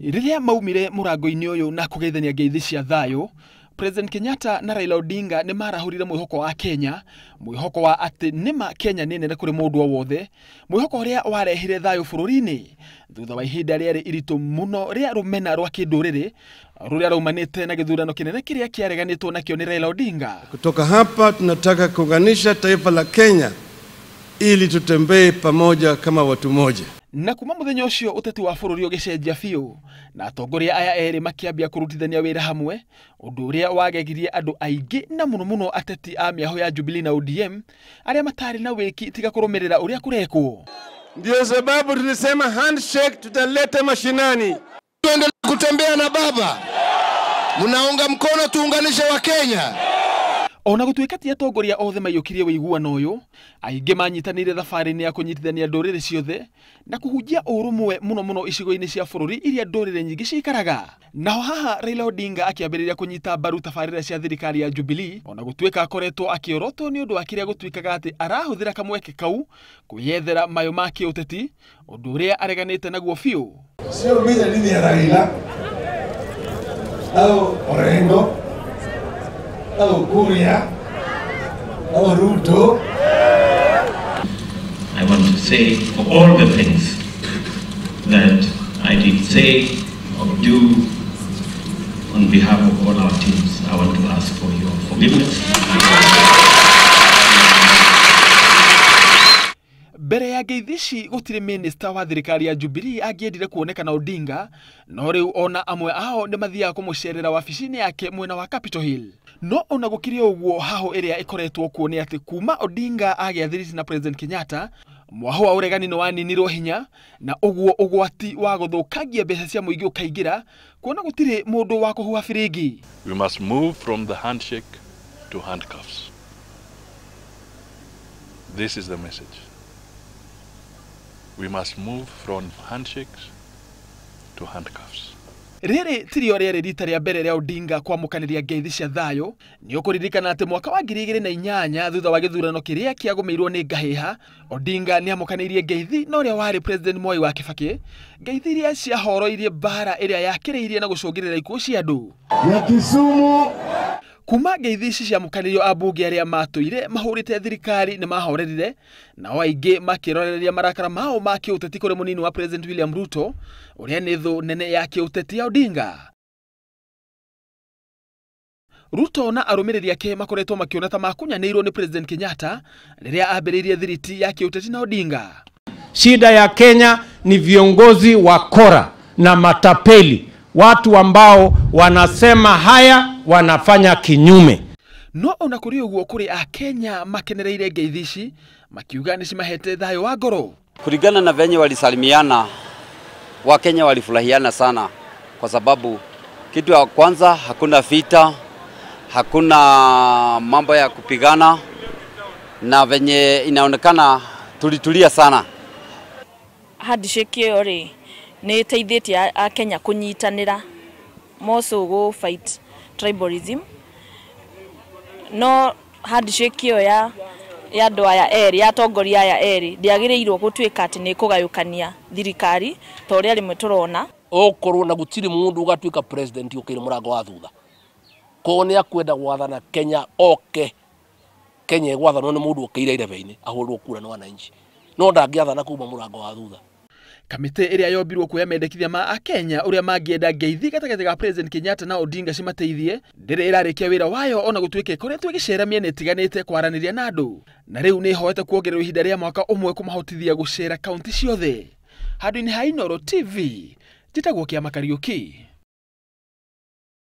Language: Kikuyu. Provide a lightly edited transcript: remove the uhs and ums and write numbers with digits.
Rĩrĩa maumire mũrango-inĩ ũyũ na kũgeithania ngeithi cia thayũ, President Kenyatta na Raila Odinga nĩ marahũrire mwĩhoko wa Kenya, mwĩhoko wa atĩ nĩma Kenya nĩ nene kũrĩ mũndũ o wothe, mwĩhoko ũrĩa warehire thayũ bũrũri-inĩ thutha wa ihinda rĩarĩ iritũ mũno rĩa rũmena rwa kĩndũrĩrĩ rũrĩa raumanĩte na gĩthurano kĩnene kĩrĩa kĩareganĩtwo nakĩo nĩ Raila Odinga. Kutoka hapa tunataka kuunganisha taifa la Kenya ili tutembee pamoja kama watu moja. Na kuma muthenya ucio uteti wa bururi ugicenjia biũ na atongoria aya erĩ makĩambia kũrutithania wĩra hamwe, ũndũ ũrĩa wagegirie andũ aingĩ na mũno mũno ateti a mĩahũ ya Jubilee na ODM arĩa matarĩ na wĩki tiga kũrũmĩrĩra ũrĩa kũrekwo. Ndio sababu tulisema handshake tutaleta mashinani. Tuendelee kutembea na baba. Mnaunga mkono tuunganishe wa Kenya. Ona gũtuĩka ti atongoria othe maiyũkirie ũiguano ũyũ, aingĩ manyitanĩire thabarĩ-inĩ ya kũnyitithania ndũrĩrĩ ciothe na kũhunjia ũrũmwe mũno mũno icigo-inĩ cia bũrũri iria ndũrĩrĩ nyingĩ cikaraga. Naho haha Raila Odinga akĩambĩrĩria kũnyita mbaru tabarĩra cia thirikari ya Jubilee, ona gũtuĩka akoretwo akĩorotwo nĩ ũndũ wa kĩrĩa gũtuĩkaga atĩ arahũthĩra kamweke kau kwĩyethera mayũ ma kĩũteti, ũndũ ũrĩa areganĩte naguo biũ. Sio mimi dhidi ya Raila au Orengo au Kuria au Ruto. I want to say for all the things that I did say or do on behalf of all our teams, I want to ask for your forgiveness. Mbere ya ngeithi ici gũtirĩ minista wa thirikari ya Jubilee angĩendire kuonekana Odinga, no rĩu ona amwe ao nĩ mathiaga kũmũcerera wabici-inĩ yake mwena wa Capitol Hill. No ona gũkĩrĩ ũguo, hahũ ĩrĩa ĩkoretwo kuo nĩ atĩ kuma Odinga agĩa thiriti na President Kenyatta, mwahũ wa ũregani nĩ waninirwo hinya, na ũguo ũgwati wa gũthũkangia mbeca cia mũingĩ ũkaingĩra, kuona gũtirĩ mũndũ wa kũhuha biringi. We must move from the handshake to handcuffs. This is the message. We must move from handshakes to handcuffs. Rĩrĩ tirio rĩarĩ rita rĩa mbere rĩa Odinga kwamũkanĩria ngeithi cia thayũ. Nĩ ũkũririkana atĩ mwaka wa 2008 thutha wa gĩthurano kĩrĩa kĩagũmĩirwo nĩ Ngahĩha, Odinga nĩ amũkanĩirie ngeithi na ũrĩa warĩ President Mwai wa Kibaki, ngeithi iria ciahoroirie mbara ĩrĩa yakĩrĩirie na gũcũngĩrĩra ikuũ cia andũ ya Kisumu. Kuma ngeithi ici ciamũkanĩrio, ambunge arĩa matũire mahũrĩte thirikari nĩ mahorerire, nao aingĩ makĩroreria marakara mao ma kĩũteti kũrĩ mũnini wa President William Ruto ũrĩa nĩ thũ nene ya kĩũteti ya Odinga. Ruto na arũmĩrĩri ake makoretwo makĩona ta makunyanĩirwo nĩ President Kenyatta rĩrĩa ambĩrĩirie thiriti ya kĩũteti na Odinga. Shida ya Kenya ni viongozi wa kora na matapeli, watu ambao wanasema haya wanafanya kinyume. No ona kũrĩ ũguo, kũrĩ a Kenya makenereire ngeithi ici makiuga nĩ cimahete thayũ wa ngoro. Kulingana na venye walisalimiana, Wakenya walifurahiana sana, kwa sababu kitu ya kwanza hakuna vita, hakuna mambo ya kupigana, na venye inaonekana tulitulia sana. Handshake ĩyo rĩ nĩ ĩteithĩtie a Kenya kũnyitanĩra more so go fight tribalism. No handshake ĩyo ya andũ aya erĩ, ya atongoria aya erĩ, ndĩagĩrĩirwo gũtuĩka atĩ nĩ kũgayũkania thirikari ta ũrĩa rĩmwe tũrona. Okorwo na gũtirĩ mũndũ ũgatuĩka president ũkĩrĩ mũrango wa thutha, koguo nĩ akwenda gwathana Kenya oke Kenya ĩgwathanwo nĩ mũndũ ũkĩire irebe-inĩ ahũrwo kura nĩ wananchi, no ndangĩathana kuma mũrango wa thutha. Kamĩtĩ ĩrĩa yombirwo kuoya mendekithia ma akenya ũrĩa mangĩenda ngeithi gatagatĩ ga President Kenyatta na Odinga cimateithie ndĩrĩ ĩrarĩkia wĩra wayo, ona gũtuĩka ĩkoretwo ĩgĩcera mĩena ĩtiganĩte kwaranĩria na andũ, na rĩu nĩ ĩhoete kuongererwo ihinda rĩa mwaka ũmwe kũmahotithia gũcera kaunti ciothe. Handũ-inĩ ha Inooro TV, njĩtagwo Kĩama Kariũki.